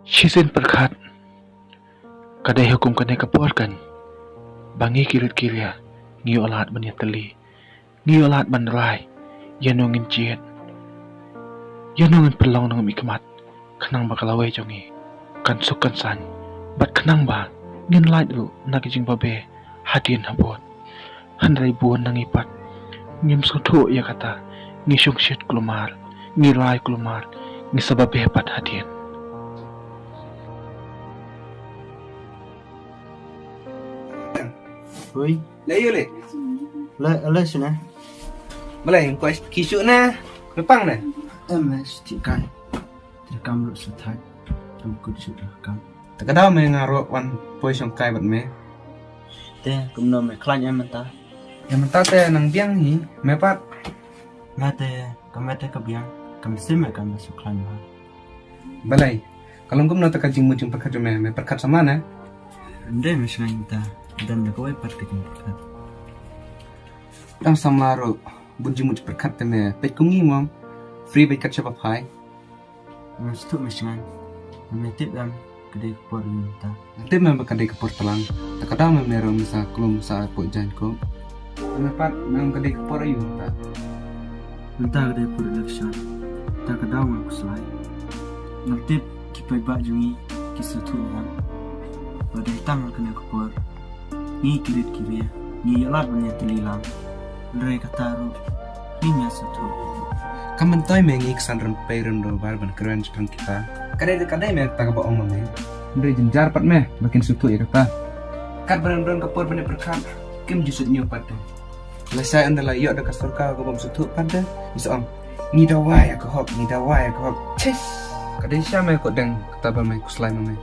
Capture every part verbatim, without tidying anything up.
Shisien pyrkhat, ka dei ha kum kane ka por kan ba ngi ki rit ki ria ngi ïoh lad ban ïatylli, ngi ïoh lad ban rai ïa no ngin jied, ïa no ngin pynlong nongmihkhmat, khnang ba ka lawei jong ngi kan suk kan saiñ, bad khnang ba ngin lait ruh na ka jingbabe hadien habud. Hynrei bun na ngi pat ngim sngewthuh ïa kata, ngi shongshit kulmar, ngi rai kulmar, ngi sa babe pat hadien. Ui, Lei yu lei. Le le sini. Balei koi ki shu na. Kepang na. Em, siti kai. Terkam ruk suthai. Tungkut sudah kam. Takadau me nga ruh wan poi shong kai bat me. Te kumno me khlaiñ em mynta? Em mynta te nang biang hi me pat. Nga te kam me te ka biang. Kam sim me kam me sukhlaiñ ma. Balei ka long kumno te ka jingmut jingpyrkhat jong me, me pyrkhat samla ne? Ynda me sngaiñ mynta. Dan da kawei pat ka jingpyrkhat. Dang samla ruh bun jingmut jingpyrkhat te me peit kum ngi mom. Free beit kat shaba phai. Nga sngewthuh me sngaiñ. Me tip em ka dei ka por mynta. Nga tip me ba ka dei ka por tlang. Takadau me me ruh me sa klum sa poi jaiñ ko. Me pat me ka dei ka por ayu ta. Mynta ka dei por election. Takadau nga kuslai. Nga tip ki paidbah jong ngi ki sngewthuh ngan. Ba dei tang kane ka por ngi ki rit ki ria ngi ïalap ban ïatylli lang. Hynrei kata ruh ngi ïa sngewthuh. Kam myntoi me ngi ksan rem pei rem do bar ban kren shaphang kita. Ka dei ka dei me ta ka ba ong ma me. Hynrei jynjar pat me ba kin sngewthuh ïa kata. Kat ba rem don ka por ban ïa pyrkhat kim ju sut ñiew pat te. Lashai ynda la ïoh da ka sorkar ka bym sngewthuh pat te. Ngi sa ong ngi dawa ïa ka hok, ngi dawa ïa ka hok. Chis. Ka dei sha me ko deng kata ba me kuslai ma me.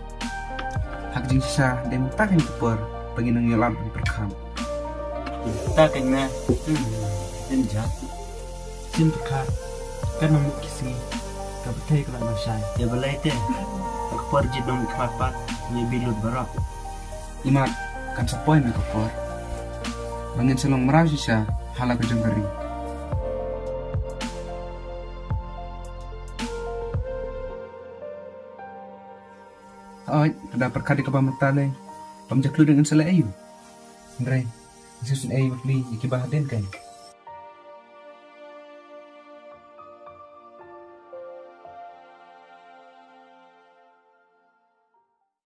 Ha ka jingshisha dei mynta ka por ba ngi nang ïalap ban pyrkhat. Ta ka me. Em ja. Sim pyrkhat. Kan nang mut ki sngi. Ka pyrthei ka la nang shai. Ïa balei te? Ka por jied nongmihkhmat pat ngi bi lut baroh. Imat kan sa poi me ka por ba ngin sa long mraw shisha ha la ka jong ka ri. Hooid, ka da pyrkhat ïa kaba mynta lei. Bym jaklut ïa ngin sa leh aïu. Hynrei ngin sa sngewsih ïa ki ba hadien kan.